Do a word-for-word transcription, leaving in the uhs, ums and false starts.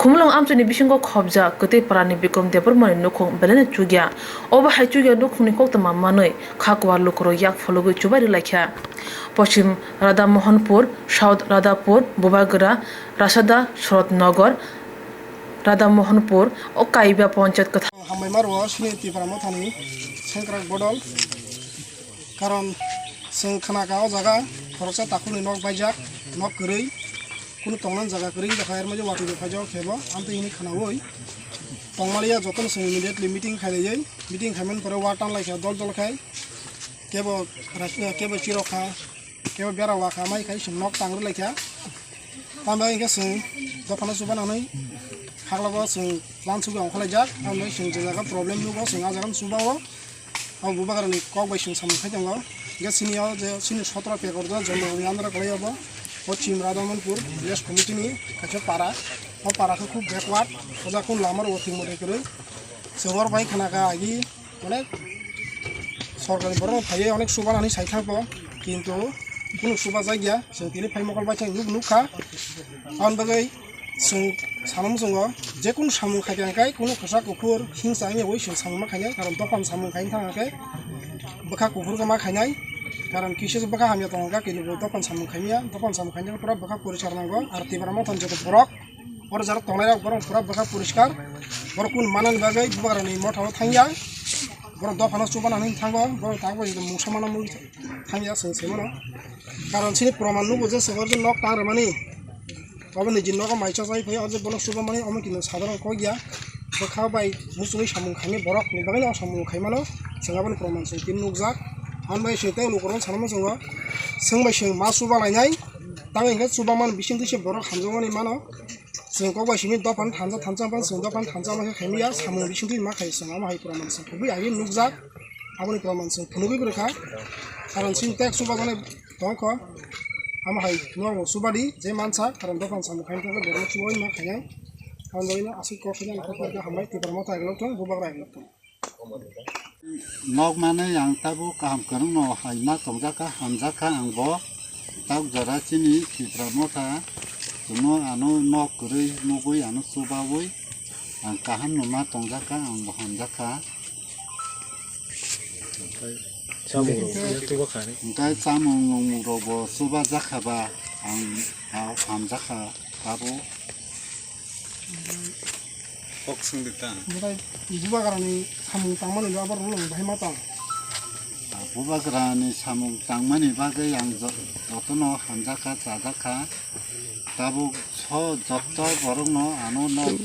Khumulwng amchaini bisingo khobjak kwtwi parani Bikrom Debbarmani nukhung belai no chukya. Obo hai chukya nukhungni koktwma manwi kha kwar lukurok yak phologwi chubai rwlaikha. Poschim Radha Mohanpur, South Radhapur, Bubagra, Rasada, Sharat Nagar, Radha Mohanpur, o Kaiba Panchayat kwthar. Hambai maro sini Tipra Mothani sengkrak bodol. Karon chwng khna ka o jaga khoroksa takhukni nok baijak, nok kwrwi, kunu tongna jaga kwrwi wngjakha, er maijo watwi bo phaijak khe bo, amtwi hwnwi khnaui tongmaliya jotono chwng immediately meeting khailaiwi, meeting khaimani pore wa tanlaikha dol dol khai, kebo rak-, kebo chirokha, kebo bera wakha, mai khai chwng nok tang rwlaikha. Tambai hwnkhe chwng dophano chubanani khaklago chwng plan sugwi ongkhorlaijak, tambai chwng je jaga problem nugo chwng a jagano chubao. Abo Bubagrani kok bai chwng samung khai tongo. Hwnkhe chini o je chini sotro pekor do Jonmabhumi andhra kwlai obo. O Chimra Damanpur village committee ni kaisa para. O para khe khub backward. O jaga kunu lama rok thwng mwtai kwrwi. Chwng oro bai khna kha agi onek sorkar ni borok phaiwi onek chubanani sai thangkho. Kintu kunu chubajakya. Chwng tini phai mokol bai chwng nuk nukha. Aboni bagwi Chwng sana muchungo, je kunu samung khaikha hwnkhe kunu kwchak kuphur himsa wngya wi chwng samung ma khainai, karon dophani samung khaina thang hwnkhe bwkha kuphur khe ma khainai, karon kisa se bwkha hamya tongo hwnkhe kini bo dophani samung khaimya, dophani samung khaina pura bwkha poriskar nango, aro Tipra Mothani joto borok oro jara tongnai rok borok pura bwkha poriskar, borok kunu manani bagwi Bubagrani mothao thangya, borok dophano chubana hinwi thango, borok tabuk mungsa mana mungsa thangya chwng se mano, karon chini proman nugo je chwng oro nok tang rwmani. Obo niji nogo mai chajai phai, o je bono chubamani omo kini sadharon kok ya. Bwkha bai muchungwi samung khaimani borok ni bagwi no samung khaimano. Chwng aboni proman chwng tini nukjak. Hwn bai chwng tei lukurok sana muchungo. Chwng bai chwng ma chuba lainai. Tamo hinkhe chubamani bisingtwi se borok hamjakmani mano. Chwng kok bai simi dophani thansa thansa phano chwng dophani thansa ma khe khaimya samung bisingtwi ma khai chwng amo hai proman chwng kubui agi nukjak. Aboni proman chwng phunugwi rwkha. Karon chini tek chubajaknai tongkho. Amo hai norok chubadi je mansa, karon dophani samung khaina thangkhe borokno chubaui ma khainai. Aboni bagwino aswk kok khaina naithok khe hambai Tipra Motha eglok thung, Bubagra eglok thung. Nok manwi ang tabuk kaham kwrwngno hai ma tongjakha, hamjakha ang bo. Tabuk jora chini Tipra Motha chwngno ano nok kwrwi nugwi ano chubaui ang kahamno ma tongjakha, ang bo hamjakha. Samung rok tuba khani. Hwnkhe chamung nwngmung rok bo chuba jakha ba ang, ah, hamjakha abo. Kok swngdi ta. Hwnkhe Bubagrani samung tangmani abo rwng bahai ma tang. Ah, Bubagrani samung tangmani bagwi ang jo-, jotono hamjakha, chajakha. Tabuk so jotto borokno ano nok